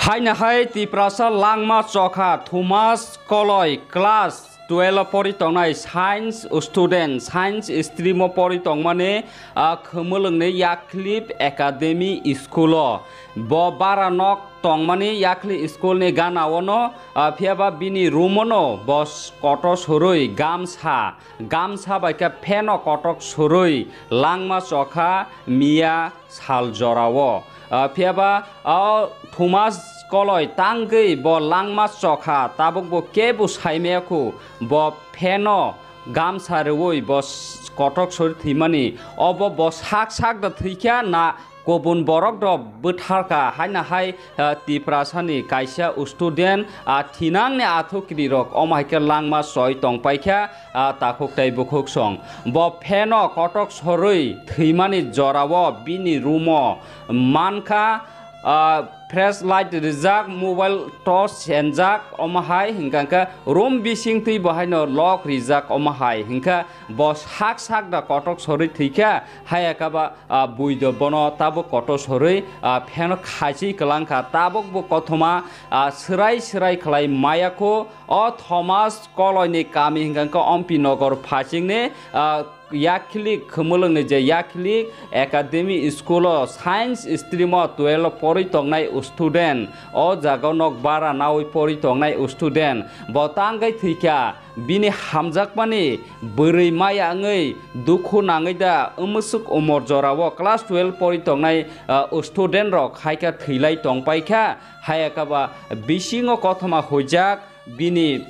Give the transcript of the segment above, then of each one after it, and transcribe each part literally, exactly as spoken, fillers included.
Haino hai Tiprasa langma chokha Thomas Koloi class twelve o pori tongnai science student, science stream o pori tongmani, ah, Khumulwngni Yakhli Academy school o. Bo bara nok tongmani Yakhli school ni gana ono, ah, phiyaba bini room ono bo s-, kotor sorwi gamsa, gamsa bai khe pheno kotor sorwi langma chokha miya sal jorao. Ah, phiyaba, ah, Thomas Koloi tangwi bo langma chokha, tabuk bo kebo saimaya khu, bo pheno gamsa rwui bo s-, kotor sorwi thwimani, obo bo sak sak da thwikha na kobun borok rok bwtharkha, haino hai, ah, Tiprasani kaisa student, ah, thinangni athukiri rok omo hai khe langma choi tongpaikha, ah, takhuk tei bukhuk song. Bo pheno kotor sorwi thwimani jorao bini room o mankha, ah, flashlight rijak, mobile torch senjak, omo hai hingka khe room bising twi bo haino lock rijak, omo hai hingkha bo sak sak da kotor sorwi thwikha, haya khe ba, ah, buido bono tabuk kotor sorwi, ah, pheno khaichi kwlangkha, tabuk bo kothoma, ah, swrai swrai khlai maya kho. O Thomas Koloini kami hingka khe Ompi Nogor phasingni, ah, Yakhli Khumulwngni je Yakhli Academy School o Science Stream o twelve o porwi tongnai student, o jaga o nok bara nawi porwi tongnai student, bo tangwi thwikha, bini hamjakmani bwrwi maya wngwi dukhu nangwi da mwswk umor jorao class twelve porwi tongnai, ah, student rok haikha thwilai tongpaikha, hayakhe ba bisingo kothoma huijak, bini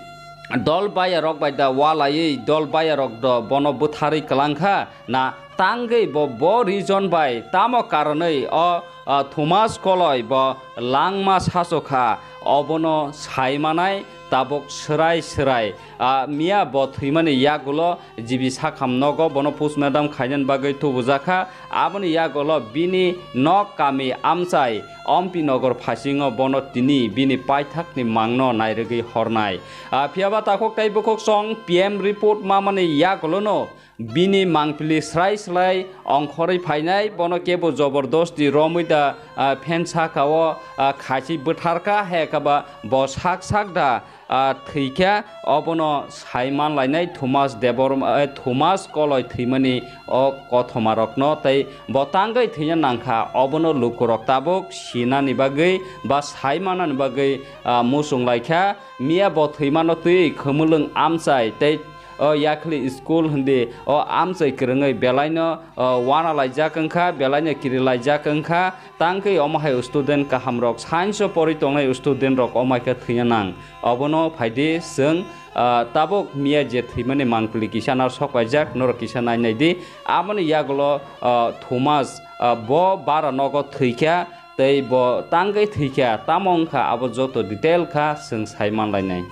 dol baya rok bai da walaiwi dol baya rok do bono bwtharwi kwlangkha na tangwi bo, bo reason bai tamo karonwi o, o Thomas Koloi bo langma sachokha obono saimanai tabuk swrai swrai. A miya bo thwimani yagulo G B Sakham nogo bono postmortem khainani bagwi tubujakha. Aboni yagulo bini nok kami amchai Ompi Nogor phasingo bono tini bini paithakni mangno nairwgwi hornai. A, phiyaba takhuk tei bukhuk song P M report mamani yagulono bini mangpili srai slai ongkhorwi phainai, bono kebo jobordosti romwi da, a, phen saka o, a, khaichi bwtharkha, hekaba bo sak sak da, ah, thwikha, obono saiman lainai Thomas Debor-, eh, Thomas Koloi thwimani o kothomarokno tei bo tangwi thwina nangkha, obono lukurok tabuk sinani bagwi ba saimanani bagwi, ah, muchung laikha. Miya bo thwimano twi Khumulwng amchai tei o Yakhli school hindi o amchai kwrwngwi belaino, o, wana laijak wngkha, belaino kiri laijak wngkha. Tangkhe omo hai student kaham rok science o porwi tongnai student rok omo hai khe thwina nang. Obono phaidi chwng, ah, tabuk miya je thwimani mangpili kisa narsok paijak, norok kisa nai nai di. Aboni yagulo, ah, Thomas, ah, bo bara nogo thwikha tei bo tangwi thwikha, tamo wngkha abo joto detail kha chwng sai manlainai.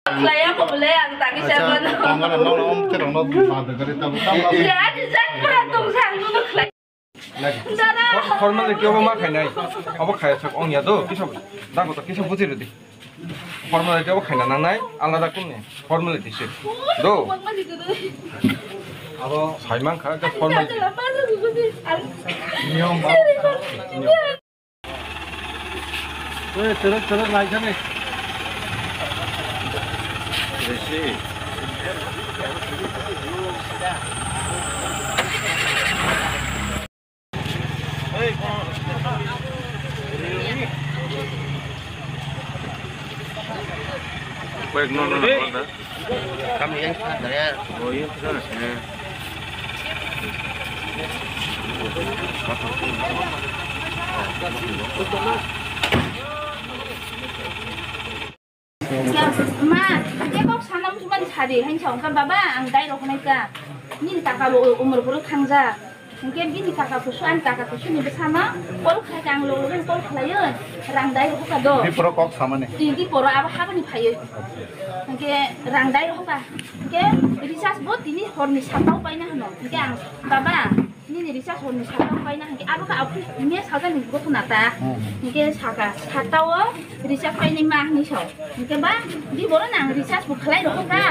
Khlaiya kho bole ang tangwi acha, chapano. Tongmani nokno om terong no bad gari tamo tamo. Ya, ani jak pura tong sang no khlai. Nai. Jara. For-, formality obo ma khainai. Obo khaya sak ong ya do, kisa dago to kisa buji rwdi. Formality obo khaina nangnai, alada kunni. Formality se. Do. Abo saiman kha, je formality. Niyom ba. Oi, terus, terus, naik sana. Kami yang sadar ya. Oh, iya, sadar. Eh. Ma, khe kok sana muchungmani sadi, hain sa wngkha, "Baba, ang dai rok hwnai ka, nini kaka bo umor bwrwi thangjak." Hwnkhe bini kaka kusu, ani kaka kusuni bwsano call khlai ka, ang logo logo call khlaiwi rang dai rok ka do. Di poro kok samani. Di, di poro abo habani phaiwi. Hwnkhe rang dai rok ka. Hwnkhe recharge bo tini horni satta o paina hwno. Hwnkhe ang, "Baba, nini recharge horni satta o paina," hwnkhe abo khe office me sajani gotna ta. Hmm. Hwnkhe saka, "Satta o recharge painai ma," hwnwi sao. Hwnkhe ba, di boro nang recharge bo khlai rok ka.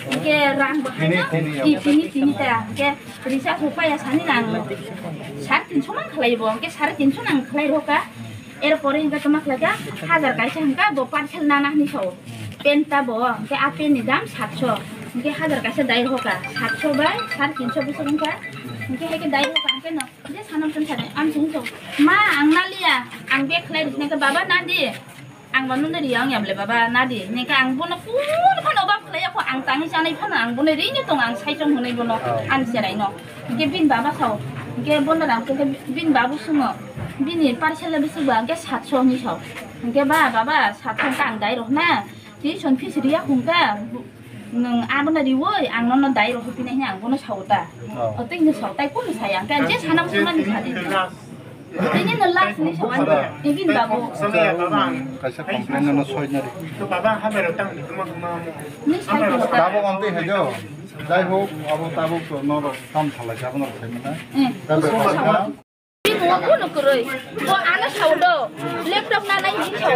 Hwnkhe rang bo tini, haino, tini, di tini, tini ta. Hwnkhe recharge bo paiya sani nang sare tinso man khlai bo. Hwnkhe sare tinso nang khlai rok ka. Er pore hwnkhe toma khlai ka, hajar kaisa hwnkha bo parcel nana hwnwi sao. Pen ta bo, hwnkhe a pen ni dam satso. Hwnkhe hajar kaisa dai rok ka. Satso bai sare tinso bwswk wngkha. Hwnkhe hai khe dai rok ka, hwnkhe no je sanam chum sani, ang chum chum. "Ma, ang naliya, ang bag khlai riknai khe, baba nadi." Ang bono nw riya wngya bole, baba nadi. Hwnkhe ang bono kunu phano obab khlaiya kho, ang tangwi chanai phano ang bono rini tongo, ang saichung hwnwi bono ani cheraino. Hwnkhe bini baba sao, hwnkhe bono rang hwnkhe bini babu swngo, bini parcel bisi ba hwnkhe satso hwnwi sao. Hwnkhe ba, "Baba, satso hwnkhe ang dai rok na, tuition fees riya hwnkha, nwng abono riwi ang nono dai rok hwpinai," hwnwi ang bono sao ta. Oh. Otwi hwnwi sao, tai kunu saya, hwnkhe je sana muchungmani sadi. Tini no last ni sawan, ibin babu. Kaisa complain no soi nari. Ni sai ko. Tabuk amtwi hai do. Jai hok, abo tabuk to norok tam salai sa, norok sai mana. Eh. Tabuk. Bini ulo kwrwi. Bo ano sao do. Laptop na nai ni sao.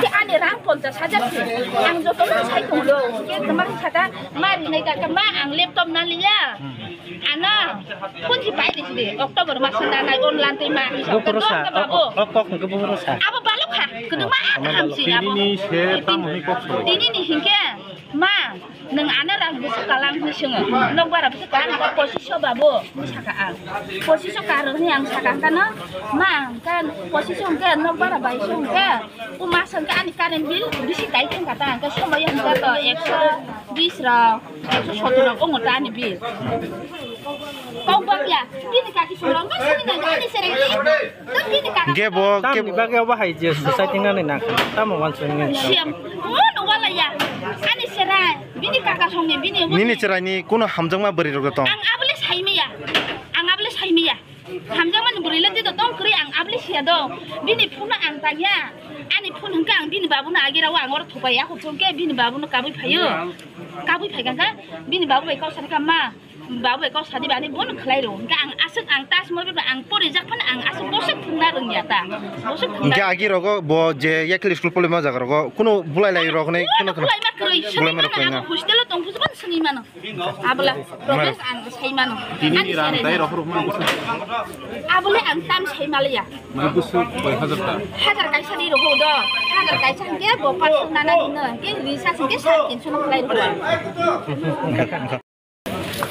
Ki ani rang ponchas hajar se. Ang joto no sai tong do. Ke tamar saka, "Ma rinai ka, ma ang laptop na liya." Ano, kunci pai di sini, October mas na nai online tei ma. Bo puro sa, o, o, o kok hwnkhe bo puro sa. Abo balok kha, kudu ma hamsi abo. Tini ni se tamo hwnwi kok sa. Tini ni hwnkhe, "Ma, nwng ano rang bwswk kalang?" hwnwi swngo. Nokbar bwswk kalang, hwnkhe pochisho babu, hwnwi saka ang. Pochisho karo hwnwi ang saka hwnkhe no, "Ma, hwnkhe pochisho hwnkhe nokbar bai se hwnkhe, o mas hwnkhe ani current bill bisi tai thangkha ta, hwnkhe somoi hwnkhe to ekso bis rok." Ekso sotoro ongo ta ani bill. Kok bakya, bini kaki sumrok, ma sini nang ani sereng ni. To bini kaka. Hwnkhe bo tamni bagwi obo hai je society nani nang. Tamo wansuk nini. Siam, mo no wala ya. Ani sereng, bini kaka songni, bini. Nini cheraini kuno hamjakma bwrwi rok tong? Ang abole saimaya. Ang abole saimaya. Hamjakmani bwrwi le tei to tong kwrwi, ang abole siya do. Bini phone no ang tangya. Ani phone hwnkhe ang bini babuno agi rao ang oro thupai ya, hwnkhe bini babuno kabui phaio. Kabui phai kha, bini babu bai kok sani kha, "Ma, babu bai kok sadi bani bono khlai rw." Hwnkhe ang aswk, ang tas mo bini ang pori jak phano ang aswk boswk thwngna rwngya ta. Boswk thwngna. Hwnkhe agi rogo bo je Yakhli school polima jaga rogo kuno bulai lai rok nai kuno kuno. Bulai ma kwrwi, bulai ma swngwi rok mano, kwrwi na. Ang hostel o tong phusubon swngwi mano. Abole, Profes ang sai mano. Tini ni rang dai rohor mano. Abole ang tam sai malaya. Mane bwswk koi hajar ta? Hajar kaisa ni roho do. Hajar kaisa hwnkhe bo parcel nana hino. Hwnkhe recharge hwnkhe sare tinso no khlai roho.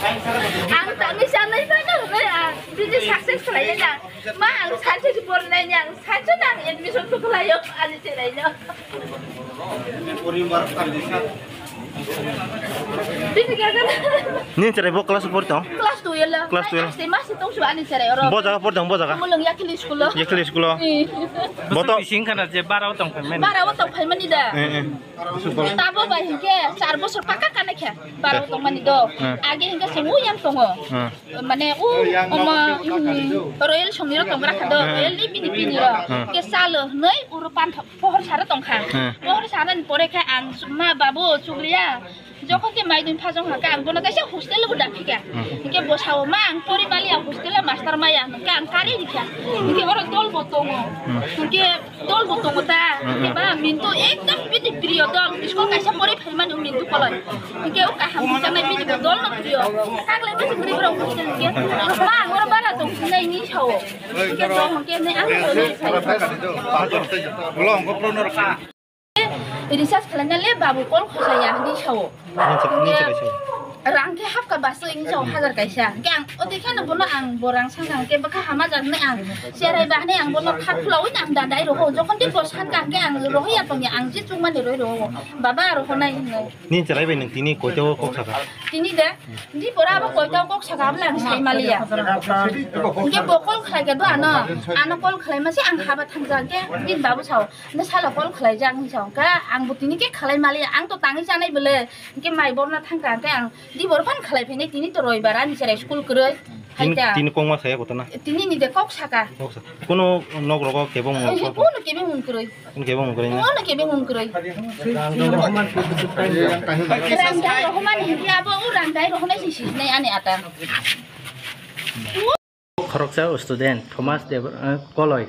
Ang tangwi sanai mano hwnwi ang bini success khlai ya. Ma, ang sanse si por nai ni, ang sanse nang admission to khlai yo ani cherai no. Bini gagan. Nini cherai bo class four tong? Class twelve. Class twelve. Ai, mas tong su ani cherai oro. Bo jaga por tong, bo jaga. Mulung Yakhli school o. Yakhli school o. Eh. Bo to bising kana je bara o tong phaimani. Bara o tong phaimani da. Eh, eh. Tabo bai hwnkhe char bosor paka kana khe bara o tong mani do. Eh. Age hwnkhe se uyang tongo. Eh. Mane u omo, mm, Royal songni ro tongra kha do, eh, Royal ni bini pini ro. Eh. Ke salo nei uro pan pohor sara tongkha. Eh. Pohor sara ni pore khe ang ma babu chukliya. Jokhon ke mai dun phajong ha ka ang bono kaisa hostel bo da phika. Eh. Ke bo sao ma ang pori mali ang hostel master maya ka ang kari dikha. Ke oro dol bo tongo. Eh. Ke Dol bo tongo ta, hmm, ba mintu ekdom bini priyo dol, school kaisa pori phaimani o mintu koloi. Hingke o kaham hingke nai bini bo dol no priyo. Tagle bisi guri borok hingke, ma ang oro bara tong sinai ni sao. Hingke dol hingke nai ang dol ni sao. Recharge khlaina le babu call khosaya hini sao. Nini chwrai sao? Rang khe hapka basu wng jao hajar kaisa. Hwnkhe ang o twi kheno bono ang bo rang sangkha hwnkhe bwkha hama jak hinwi ang cherai ba hinwi ang bono kha khwlaui ang da dai roho. Jokhon tei bo sankha hwnkhe ang rohorya tongya, ang je chukmani roi roho. Baba rohonai hinwi. Nini cherai bai nwng tini koito kok saka? Tini de, di pora abo koito kok saka abla ang sai maliya. Hwnkhe bo call khlai khe do ano, ano call khlai mase ang haba thangja hwnkhe bini babu sao. Nw salo call khlaijak hinwi sa hwnkhe ang bo tini khe khlai maliya, ang to tangwi chanai bwle, hwnkhe mai borna thangkha hwnkhe ang di bor phan khlai phainai, tini to roibar ani cherai school kwrwi. Tini, haita. Tini kok ma saya kotona? Tini ni de kok saka. Kok sa-, kuno nok rogo kebo mung. Kuno kebo mung kwrwi. Kuno kebo mung kwrwi na? Kuno kebo mung kwrwi. Rang dai rohormani hwnkhe abo o rang dai rohornai si sinai ani ata. Khoroksa student Thomas Deb-, eh, Koloi,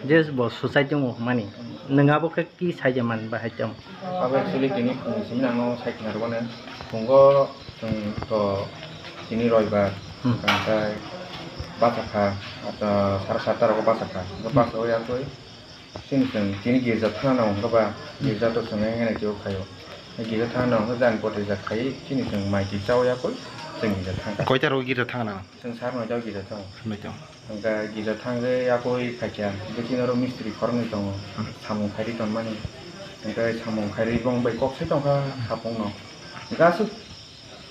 je bo suicide tongo hwnmani. Nwng abo khe ki saija man bahai tong? Abo actually tini phung simi nangno sai khna rwmani. Phungo chwng to tini roibar, hmm, hwnkhe bachakha, ah, sara satta rogo bachakha. Hwnkhe bachai yakwi Chini chwng, chini girja thana hwnkhe ba, girja to chwng wngya nai twibo khaio. Girja thana hwnkhe jani poti jak khai, chini chwng mai twi chao yakwi, chwng girja thangkha. Koita rogo girja thangna? Chwng sar noita o girja thango. Noita. Hwnkhe girja thangwi yakwi phaikha, hwnkhe chini oro mistri khoroknwi tongo, hmm, samung khairwi tonmani. Hwnkhe samung khairwi bong bai kok sai tongkha, hmm, hapungno. Hwnkhe aswk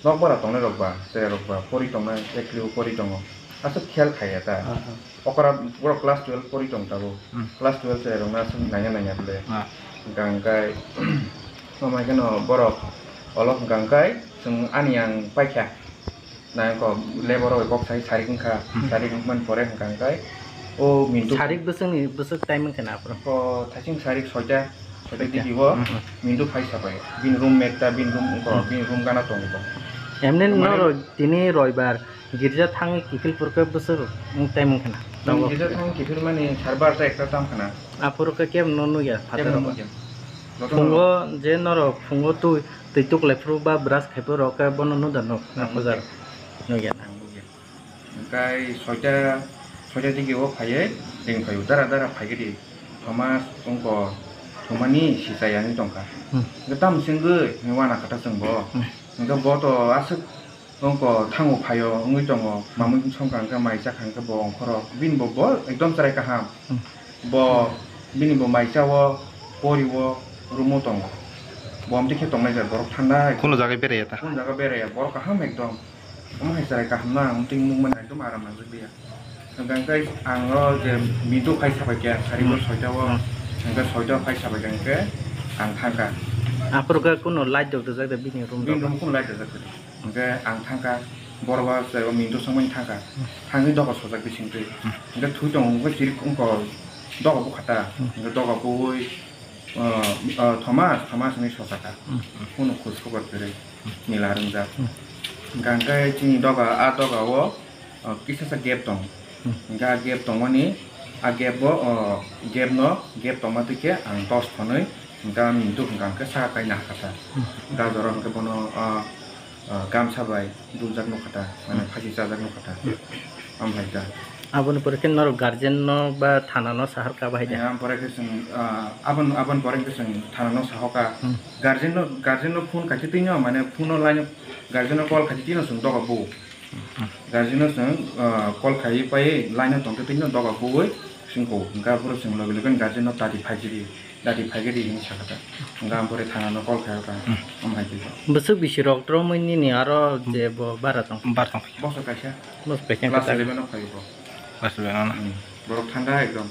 Nokbar tongnai rok ba, cherai rok ba, pori tongnai, eklibo pori tongo. Aswk khel khaiya ta. Ah, ah. Okra borok class twelve pori tong tabuk. Hmm. Class twelve cherai rok no aswk naiya naiya bwle. Ah. Hwnkha hwnkhe, tamo hai kheno borok olok hwnkha hwnkhe, chwng ani ang paikha. Nai kok labor rok kok sai sarik wngkha. Hmm. Sarik wngmani pore hwnkha hwnkhe, o Mintu. Sarik bwswkni, bwswk time wngkha na aphuru? O thaiching sarik soita. Soita digi o, hmm, Mintu phai sabai. Bini room mate ta, bini room wngkho, hmm, bini room gana tongo. Emni norok tini roibar girja thangwi kiphil phuru khe bwswk wng time wngkha na? Girja thangwi kiphil mani sar barta ekta tam khana. Aphuru khe kebo no nukya phataro. Kebo no nukya. Jotono. Phungo je norok phungo twi, twi tuklai phuru ba brush khai phuru rok khe bono nukya nuk, ah, puja nukya. Nukya na. Hwnkhe soita, soita digi o phaiwi ring phaio, dara dara phaikhe di, Thomas wngkha, thumani sichai ani tongkha. Hmm. Hwnkhe tamo chwngwi hwnwi wana kwthar chwngbo. Hmm. Hwnkhe bo to aswk wngkha thango phaio wngwi tongo, mamwi songkha hwnkhe mai chakha hwnkhe bo ongkhoro. Bini bo, bo ekdom chwrai kaham. Hmm. Bo bini bo mai chao, porio, room o tongo. Bo amtwi khe tongnai jat borok thanda. Kuno jaga beraiya ta? Kuno jaga beraiya, borok kaham ekdom. Omo hai chwrai kaham na, ang twi nukmani ekdom aram nangjak liya. Hwnkha hwnkhe ang o je Mintu phai sabai khe, sari bo, hmm, soita o, hmm, hwnkhe soita o phai sabai khe hwnkhe ang thangkha. Aphuru khe kuno light rok rijak de bini room rok? Bini room kuno light rijak de. Hwnkhe ang thangkha, borok ba chwrai bo Mintu songmani thangkha. Hmm. Thangwi doga sojak bising twi. Hmm. Hwnkhe thwi tongo, hwnkhe chirik wngkha doga bukha ta. Hmm. Hwnkhe doga buwi, ah, ah, Thomas, Thomas hinwi sojak kha. Hmm. Kuno khoj khobor kwrwi. Nila rwngjak. Hmm. Hwnkha hwnkhe chini doga, a doga o, o, kisa sa gap tong. Hmm. Hwnkhe a gap tongmani, a gap bo, o, gap no, gap tongma twi khe ang dos thonwi, hwnkhe a Mintu hwnkha hwnkhe saka kai nahakha ta. Hmm. Gajor o hwnkhe bono, o, o, gamsa bai duljak nukha ta, mane, hmm, phasi chajak nukha ta. Hmm. Omo hai ta. Aboni pore khe norok guardian no ba thana no sahar kha bahai da? Eh, aboni pore khe chwng, ah, abon-, aboni pore khe chwng thana no sahoka. Hmm. Guardian no, guardian no phone khaikhe twi no, mane phone no line o, guardian no call khaikhe twi no chwng doga bu. Hmm. Guardian no chwng, ah, call khaiwi paiwi line o tongkhe twi no doga buwi chwng ko. Hwnkhe aphuru chwng logi logi no guardian no tati phaikhe di. Dadi phaikhe di hinwi sakha ta. Hwnkhe ang pore thana no call khaikha. Hmm. Omo hai khe. Bwswk bisi rok romwi nini aro je bo bara tong? Bara tong. Bosor kaisa. Bosor kaisa. Class eleven o phai bo. Class eleven o na? Hmm. Borok thanda ekdom.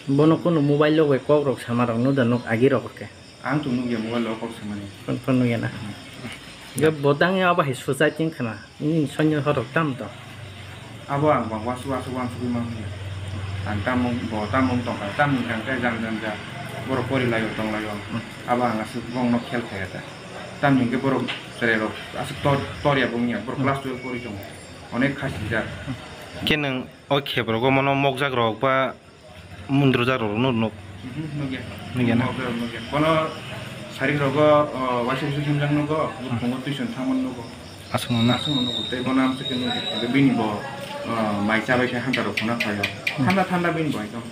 Bono kunu mobile o bai kok rok sama rok nuk da nuk agi rok khe? Ang to nukya mobile o kok samani. Phone phone nukya na? Hmm. Hwnkhe bo tangwi abo hai suicide wngkha na? Nini soinyo horok tam to? Abo ang bang wansuk wansuk wansugwi manliya. Ang tamung bo tamung tongkha, tamni hwnkhe jang jang ja borok porilaio tonglaio. Hmm. Abo ang aswk bongno khel khaiya ta. Tamni hwnkhe borok chwrairok aswk tor-, torya bo wngya, borok, hmm, class twelve pori tongo. Onek kha sijak. Khe nwng o khebrogo mono mokjak rok ba Mundro jaro rok no nuk. Mhm, nukya. Nukya na? Mokjak rok nukya. Bono sarik rogo, o, waisa waisa himjak nugo, hmm, buphungo tuition thangmani nugo. Aswk no na? Aswk no nugo. Tei bono amswk khe nukya. Hwnkhe bini bo, o, mai chabai khe hamsa rok khuna khlaio. Hmm. Thanda thanda bini bo ekdom.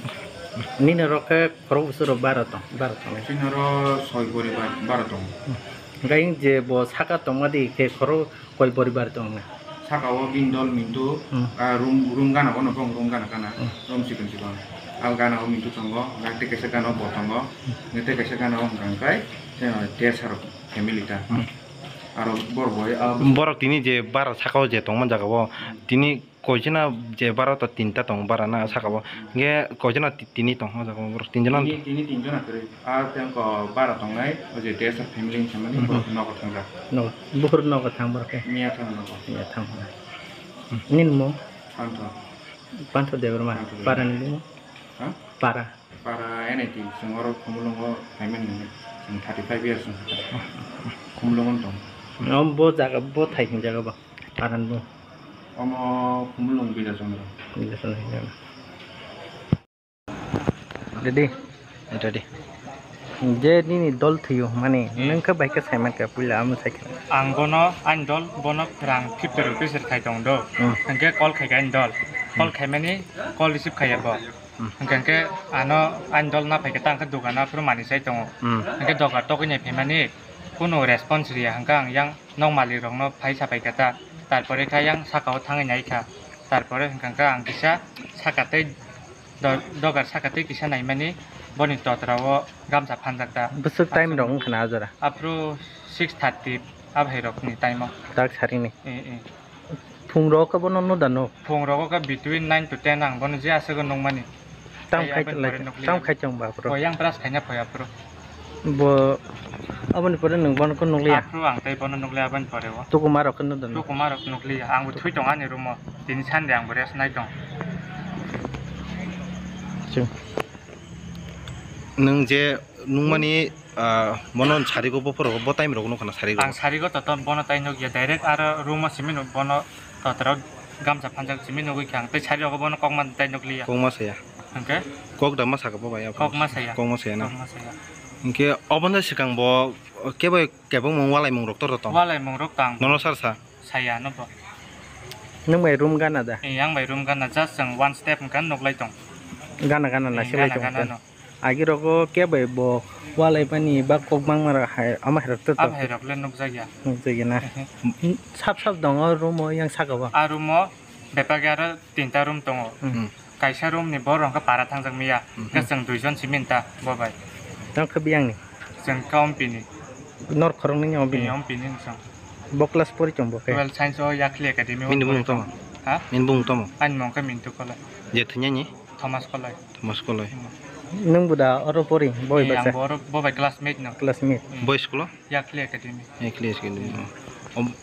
Nini rok khe khorok bwswk rok bara tong, bara tong. Chini oro soi poribar bara tongo. Hmm. Hwnkhe je bo saka tongma di khe khorok Koi poribar tong na? Saka o bini dol Mintu, Hmm. ah, room, room gana o no bong room gana gana, Hmm. room sikon sikon. Al gana o Mintu tongo, gana tei kaisa gana o bo tongo, Hmm. tei kaisa gana o hwnka hwnkhe, eh, Desar family ta. Hmm. Aro bor bo, ah, Borok tini je bara saka o je tongma jaga o, tini koijana je bara to tinta tong bara na saka o, hwnkhe koijana ti-, tini tong o jaga o borok tinjana Tini, tini tinjona kwrwi. Ah, tei wngkha bara tongnai, o je Desar family ni samani, Hmm. borok nogo thangjak. No, buhur nogo thang borok khe. Miya thang nogo. Miya thang. Hmm. Nini mung? Pantho. Pantho Debbarma. Pantho Debbarma. Para ni bumung? Ha? Para. Para N I T, chwng oro Khumulwngo phaimani hwnwi, chwng thirty five years wngkha. Khumulwngo tong. Omo bo jaga, bo thai hwnjago ba? Para ni bumung? Omo Khumulwng Bidya Chandra. Bidya Chandra. Ready? Ready. Je nini dol thwiyo mani, Hmm. nwng khe bai khe saiman khe puila amo sai khe. Ang bono ani dol bono rang fifty rupees rwkhai tong do. Hmm. Hwnkhe call khai khe ani dol. Call Hmm. khaimani call receive khaiya bo. Hmm. Hwnkhe hwnkhe ano ani dol na phaikhe ta hwnkhe dukano aphuru manwi sai tongo. Hmm. Hwnkhe dogar tokwi nai phaimani kunu response riya hwnkhe ang yang nok malik rokno phai sapai kha ta, tarpore kha yang saka o thangwi nai kha, tarpore hwnkha khe ang kisa saka tei do-, dogar saka tei kisa naimani boni totra o gamsa phanjak ta. Bwswk time rok wngkha na a jora? Aphuru six thirty a bhai rokni time o. Dak sarini? Eh, eh. Phung rogo khe bono nuda nuk? Phung rogo khe between nine to ten ang bono je aswk nukmani. Tam Ai, khai aboni pore nukliya. Tam khai chwng ba phuru? Bo yang brush khaina phai aphuru. Bo aboni pore nwng bono khe nukliya? Aphuru ang tei bono nukliya aboni pore o. Tukuma rok khe nuda nuk? Tukuma rok nukliya. Ang bo thwi tong ani room o. Tini Sunday ang bo rest nai tong. Chwng. Nwng je nukmani, ah, bono sarigo bophoro bo time rok nukha na sarigo. Ang sarigo to ton bono tai nukya, direct aro room o simi nuk bono totra o gamsa phanjak simi nugwi kha ang tei sari rogo bono kokma tai nukliya. Kokma saya. Hwnkhe? Kok da ma saka bo bai. Kokma saya. Kokma saya na. Kokma saya. Hwnkhe obono swkang bo kebo kebengmung walaimung rok tor tong. Walaimung rok tang. Nono sar sa. Saya no bo. Nwng bai room gana da? Eh, ang bai room gana, just chwng one step hwnkhe nuklai tong. Gana gana Eh, nasilai gana tong gana tong. No. Agi rogo kebo bo walai mani ba kok mangma rok hai, ama hai rok to to. Ab hai rok le nukjakya. Nukjakya na. Mhm. Sap sap dongo room o yang saka o. A room o bebak aro tinta room tongo. Mhm. Kaisa room ni borok hwnkhe para thangjak miya. Mhm. Hwnkhe chwng duijon simi ta bo bai. Tang khe biyang ni? Chwng khe Ompini. Nor khoroknwi ni Ompini? Eh, Ompini ni chwng. Bo class pori chwng bo khe? Twelve science o Yakhli Academy o. Nini bumung tamo? Ha? Nini bumung tamo? Ani mung khe Mintu Kolai. Je thwinani? Thomas Kolai. Thomas Kolai. Hmm. Nwng bo da oro pori? Boi Eh, basa? Ang bo oro, bo bai classmate no. Classmate? Hmm. Boi school o? Yakhli Academy. Yakhli Academy. Hmm. Om-,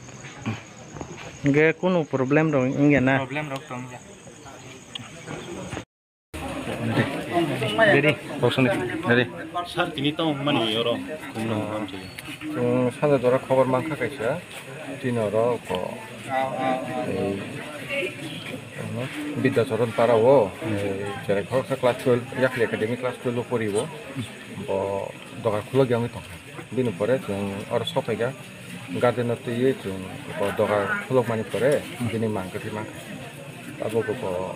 Hwnkhe kunu problem rok wngya na? Problem rok tong ya. Ready? Boxing ready? Sir, tini tong mani oro. Chwng sanja jora khobor mankha kaisa. Tini oro ko, ei, Bidya Charan para o, ei, cherai khoroksa class twelve, Yakhli Academy class twelve o pori o. Bo dogar khulok ya wngwi tongkha. Bini pore chwng oro sokphaikha, garden o twiwi chwng o dogar khulokmani pore bini mang kwthwi mankha. Tabuk bo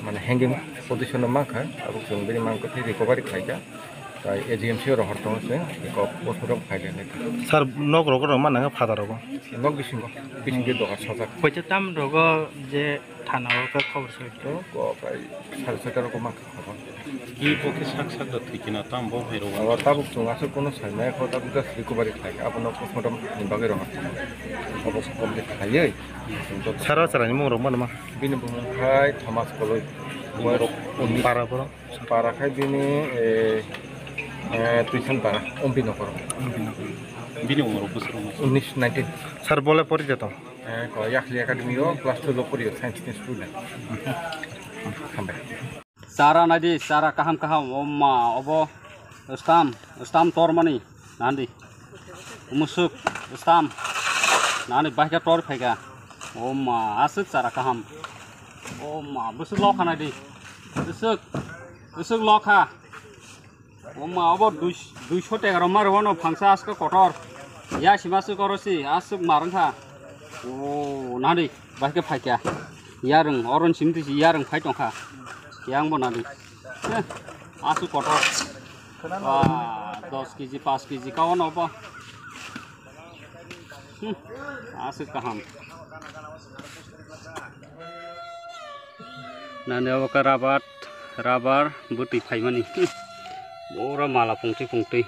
mane hanging position o mankha, tabuk chwng bini mang kwthwi recovery khlaikha. Tai A G M C o rohor tongo chwng, eko postmortem khlai rwkha. Sir, nok rogo rw mana khe phataro? Nok bisingo, bisingtwi dogar sajak. Koita tam rogo je Thana o khe khobor soi. O, ko kai sari saka rok ma khobor. Ki bo khe sak sak da thwi kina tam bo hai rok. Abo tabuk chwng aswk kono sai nai kho, tabuk just recovery khlai kha. Abono postmortem ni bagwi rok. Obo complete khlaiwi. Sara sara ni mung rok ma ma. Bini bumung khai Thomas Koloi. Bumung rok para poro. Para khai bini, eh, eh, Tuisan para, Ompi Nokoro. Bini umor bwswk rok? Unis, nineteen. Sir, bole pori jato? Eh, ko Yakhli Academy o class twelve o pori o, science ni student. Hambai. Chara naidi, chara kaham kaham, o ma, obo stam, stam tormani, nandi. Musuk, stam, nandi bahika tor phaika. O ma, aswk chara kaham. O ma, bwswk lokha naidi. Bwswk, bwswk lokha. Oma, obo dui, duiso teka rok ma rwano phangsa aswk kotor. Ya sima aswk oro si, aswk mar wngkha. O, nadi, bai khe phaikha. Yarwng, oro ni simi twi si yarwng phai tongkha. Yang bo nadi. Eh, aswk kotor. Ba, dos kg, paanch kg ka ono bo. Hmm. Aswk kaham. Nani obo khe rabar, rabar bwtwi phaimani. Pura mala pungtwi pungtwi.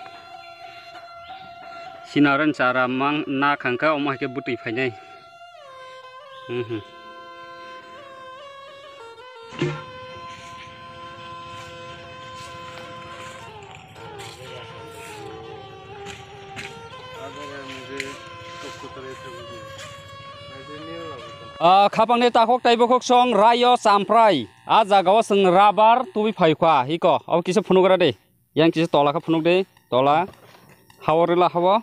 Sinaran chara mang na khangkha omo hai khe bwtwi phainai. Mhm. Ah, khapangni takhuk tei bukhuk song raio champrai. A jagao chwng rabar tubui phaikha, hiko. Abo kisa phunugra de. Yang kisa tola khe phunuk de, tola. Hao rila hao.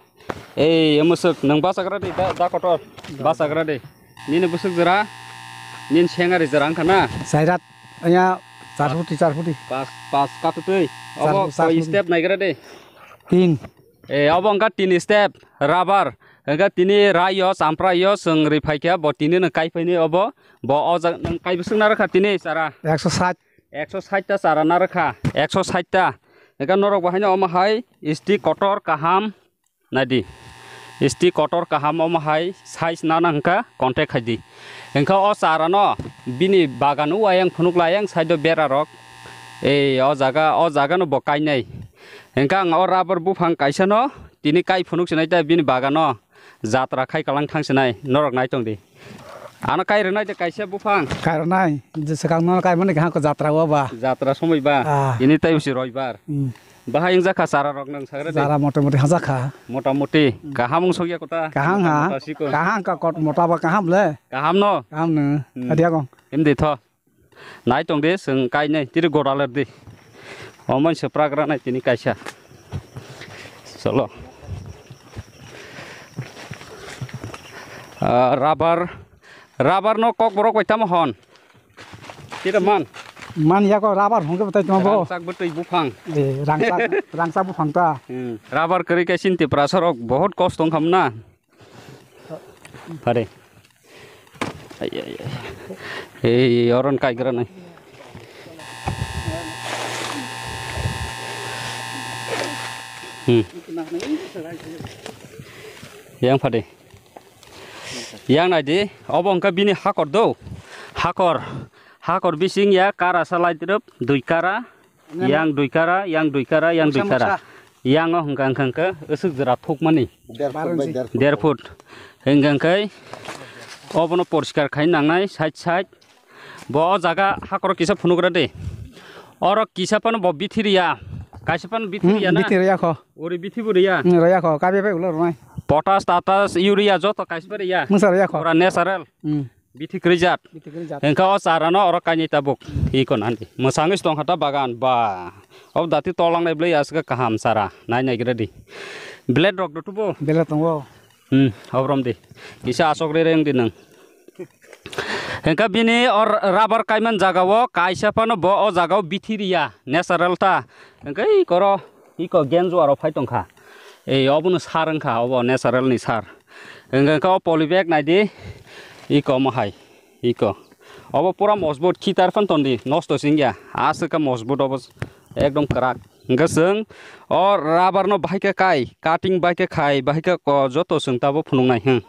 Ei, mwswk, nwng bachagra de, da, da kotor. Bachagra de. Nini bwswk jora, nini sengari jora wngkha na? Sairat, ya, char phuti, char phuti. Pas, pas katutwi. Char Obo phuti, char koi phuti. Step naigra de? Tin. Eh, obo wngkha tin step, rabar. Wngkha tini raio, champrai yo, chwng ri phaikha, bo tini nwng kai phaini obo. Bo o jaga nwng kai bwswk narwkha tini chara? Ekso sait. Ekso sait ta chara narwkha, ekso sait ta. Wngkha norok bo haino omo hai stick kotor kaham. Naidi, stick kotor kaham omo hai size nana hwnkha contact khaidi. Hwnkha o chara no bini bagan o ayang phunuk la ayang side o bera rok. Ei o jaga, o jaga no bo kainai. Hwnkha ang o rubber buphang kaisa no tini kai phunuk sinai ta bini bagan o jatra khai kalang thang sinai norok nai tong di. Ano kai rwnai de kaisa buphang. Kai rwnai, je swkang no kai mani kaham ko jatra o ba. Jatra somoi ba. Ah. Ini tai usi roibar. Hmm. Bahai wngjakha chara rok nang sagra de. Chara motamoti hajakha. Motamoti. Hmm. Kaham wng sokya kota. Kaham ha. Mota siko. Kaham ka kot mota ba kaham le. Kaham no. Kaham no. Hmm. Adia kong. Em de tho. Nai tong de, chwng kai nai, tiri gora ler di. Omo se pragra nai tini kaisa. Cholo. Ah, rubber, rubber no kok borok bai tamo hon. Tira man. Man ya ko rubber hongke batai tamo bo. Rangchak bwtwi buphang. Eh, rangchak, rangchak buphang ta. Hmm. Rubber kwrwi khe chini Tiprasa rok bahut kosto wngkha mna. Pare. Ai, ai, ai. Ei, oron kaigra nai. Hmm. Yang pade. Yang nai di, obo wngkha bini hakor do. Hakor. Hakor bising ya kara salai drop, dui kara. Yang dui kara, yang dui kara, yang dui kara. Yang o hwnkha, hwnkha, hwnkha, aswk jora thukmani. Der foot by der foot. Der foot. Hwnkha hwnkhe obono poriskar khai nangnai, side side. Bo o jaga hakoro kisa phunugra de. Oro kisa phano bo bithi riya. Kaisa phano bithi riya na? Bithi riya kho. Ori bithi bo riya? Hmm, riya kho. Kabe bai ulo rwnai. Potash, tatas, urea joto kaisa riya? Mwsa riya kho. Pura natural. Hmm. Bithi kwrwi jat. Bithi kwrwi jat. Hwnkha o chara no oro kainwi tabuk. Iko nandi. Mwsangwi tong kha ta bagan. Ba. Ob dati tolang nai bwlai aswk kaham chara. Nai nai gira di. Blade rok do tubo? Blade tongo. Hmm, obrom di. Kisa asok re reng di nang. Hwnkha bini or rubber kaiman jaga o kaisa phano bo o jaga o bithi riya. Natural ta. Hwnkha i koro. Iko genju aro phai tongkha. Ei, obono sar wngkha, obo natural ni sar. Hwnkhe khe o poly bag naidi. Iko omo hai. Iko. Obo pura mojbut khitar phan tondi. Nosto singya. Aswk khe mojbut obo. Ekdom kwrak. Hwnkhe chwng o rubber no bahai khe kai. Cutting bahai khe khai. Bahai khe ko joto chwng tabo phunuknai. Hwng.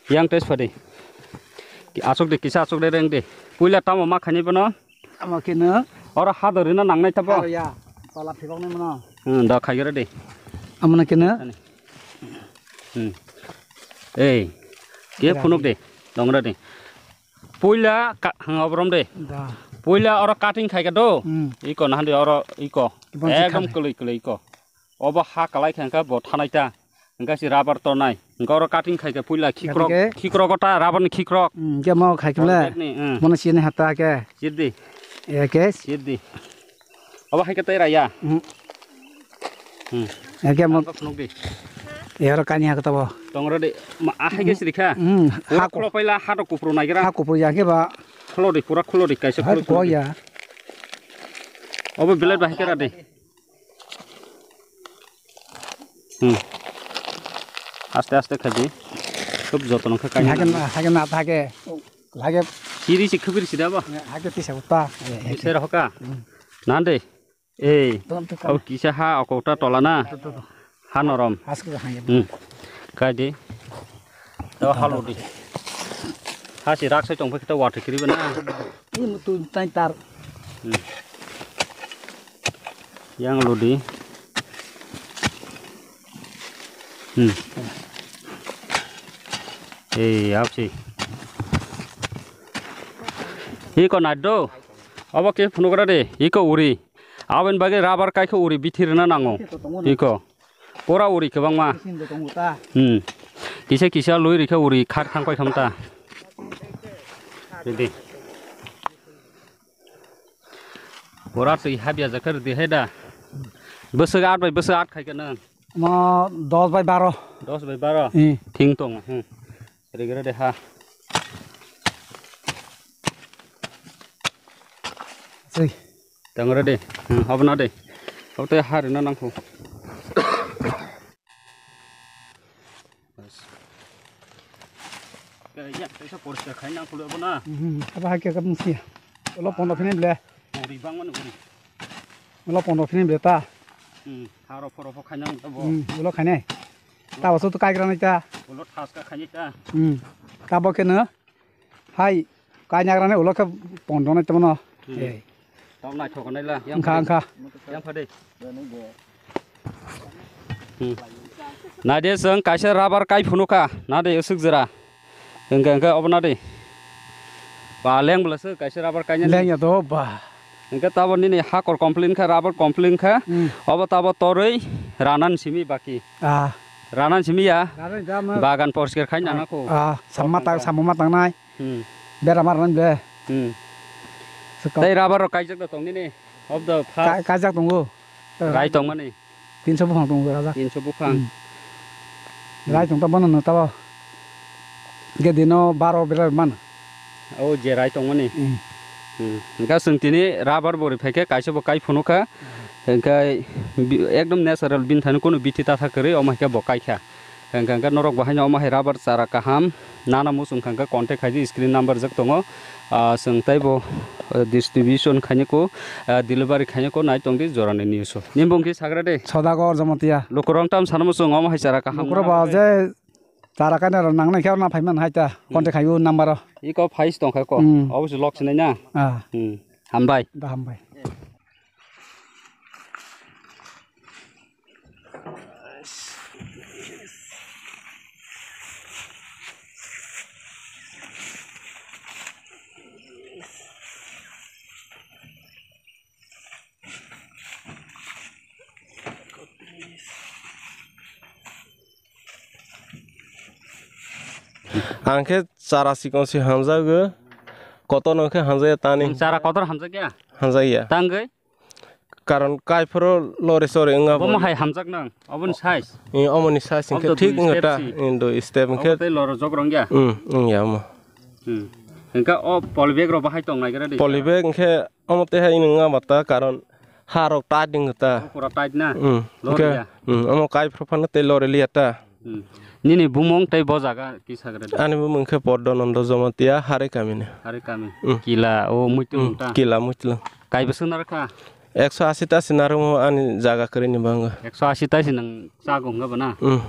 Yang test phadi. Aswk de kisa aswk de reng de. Puila tamo ma khainai bono. Amo khe no. Oro hadori no nangnai tabo. Aro ya. Tola phibok nai mano. Hmm, da khai gere de. Amo na khe no. Ani. Hmm. Ei. Ke phunuk de. Dongra de. Puila ka-, hang obrom de. Da. Puila oro cutting khai ka do. Hmm. Iko na hande oro iko. Ibon se ekdom khan. Kwlwi kwlwi iko. Obo ha kalai khe hwnkhe bo thanai ta. Hwnkhe si rubber tornai. Hwnkhe oro cutting khai khe puila khikrok, gati khe khikrok o ta rubber ni khikrok. Hmm, hwnkhe mo khai khe le. Oro bag ni, hmm. Mono sini hata khe. Sirdi. Ya khe. Sirdi. Obo hai khe tei raya. Hmm. Hmm. Ya khe mo. Ang phunuk di. Ya oro kani ha khe tabo. Tongro de. Ma, a hai khe siri kha. Hmm. Pura ha ko-, khulo paila ha to kupru naigra. Ha kupru ya khe ba. Khulo di, pura khulo di, kaisa ha khulo ko di. Ya. Obo blade ba hai khe ra di. Hmm. Aste aste khaidi. Khub jotono khe kainwi. Hake na, hake na, hake. Hake. Siri si khubir si da ba? Hake tisa uta. Ser hoka. Hmm. Nande. Ei. Don to ka. Au kisa ha okota tola na. To, to, to. Ha norom. Haske hang ya. Hmm. Kaidi. Tao halo di. Hasi rak sai tong phai khe tao watwi kiri bana. Ini mutu tai tar. Hmm. Yang lo di. Hmm. Eh, apsi. Iko nado. Abo khe phunukra de. Iko uri. Aboni bagwi rubber kai khe uri bithi rwna nango. Iko. Pura uri kwbangma. Hmm. Kisa kisa lui rikha uri khak thang pai khamta. Ready. Pura twi habya jakha rwdi hai da. Bwswk aat bai bwswk aat khai khe nang? Mo dos bai baro. Dos bai baro? Hmm. Thing tong. Hmm. Rigre de ha. Sei. Tang re de. Hmm, hobna de. Hote ha rina nang kho. Kaya, kaisa poriskar khai nang kho le bona. Hmm, aba ha khe kap musi. Ulo pondo phine ble. Uri bang mani uri. Ulo pondo phine ble ta. Hmm, haro phoro pho khai nang tabo. Hmm, ulo khai nai. Ta wasu to kai gra nai ta. Ulo thas ka khai nai ta. Hmm. Ta bo khe no. Hai, kainyagrani ulo khe pondo nai tongmano. Hmm. Ei. Tong naithok nai la. Wngkha, wngkha. Yang phadi. Hmm. Naide chwng kaisa rubber kai phunukha. Nade usuk jera. Hwnkhe, hwnkhe obo nade. Ba leng bwlasa kaisa rubber kainani. Leng ya do ba. Hwnkhe tabo nini hakor complain kha, rubber complain kha. Hmm. Obo tabo torwi ranan simi baki. Ah. Ranan simi ya. Ranan jama. Bagan porsker khai nana ko. Ah, samma tang, samma tangnai. Hmm. Bera mar nang de. Hmm. Tei rubber rok kaijak da tong nini. Of the first. Kaijak tongo. Rai tong mani. Tinso buphang tongo rajak. Tinso buphang. Hmm. Rai tong ta bono no tabo. Ge dino baro bera man. O je rai tong mani. Hmm. Hmm. Hingka sung tini rubber bori phaikhe kaisa bo kai phunukha. Hingkai bi-, ekdom natural bini thani kunu bithi tatha kwrwi omo haikhe bo kaikha. Hingka hingka norok bo haino omo hai rubber chara kaham nana muchung kha hingka contact khaidi screen number jak tongo. Ah, chwng teibo, eh, distribution khainai ko, eh, delivery khainai ko nai tongdi jorani news o. Nini bung khe sagra de. Sodagar Jamatia. Lukurok tam sana muchung omo hai chara kaham nana bo je chara kaina rok nangnai khe orna phaiman hai ta contact khaio number o. Iko phais tongkha ko. Hmm. Obo se lok sinai na. Ah. Hmm. Hambai. Da hambai. Ang khe chara chikon se hamjago, kotor no khe hamjaya tani. Chara kotor hamjakya? Hamjakya. Tangwi? Karon kaiphoro lore sore wngya bo. Omo hai hamjak nang, oboni size? Eh, omoni size hingkhe thik wngya ta, eh, dui step hingkhe. Omo tei loro jok rwngya? Hmm, wngya omo. Hmm. Hingkhe o polybag rok bahai tong naigra de? Polybag hingkhe omo tei hai wngya ba ta, karon ha rok tight wngya ta. O pura tight na? Hmm. Lore ya? Hmm, omo kaiphoro phano tei lore liya ta. Hmm. Nini bumung tei bo jaga kisa gra de? Ani bumung khe Poddo Nondo Jamatia, Hari kami ni. Hari kami. Hmm. Kila, o Muitlung ta? Hmm, Kila Muitlung. Kai bwswk narwkha? Ekso asi ta se narwkmo ani jaga kwrwi ni bango. Ekso asi ta se nwng chago hwnga bo na? Hmm.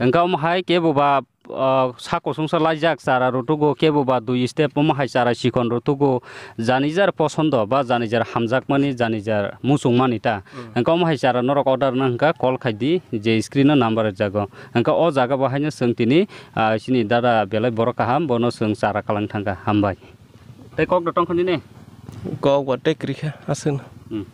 Hwnkha omo hai kebo ba, ah, sako songsa laijak chara rutugo, kebo ba dui step omo hai chara chikon rutugo. Jani jar posondo ba jani jar hamjakmani, jani jar muchungmani ta. Hmm. Hwnkhe omo hai chara norok order rwna hwnkha call khai di, je screen o number rijak o. Hwnkhe o jaga bo haino chwng tini, ah, chini dada belai borok kaham, bono chwng chara kalang thangkha. Hambai. Tei kok da tongkha nini? Kok ba tei kwrwi kha, aswkno. Hmm.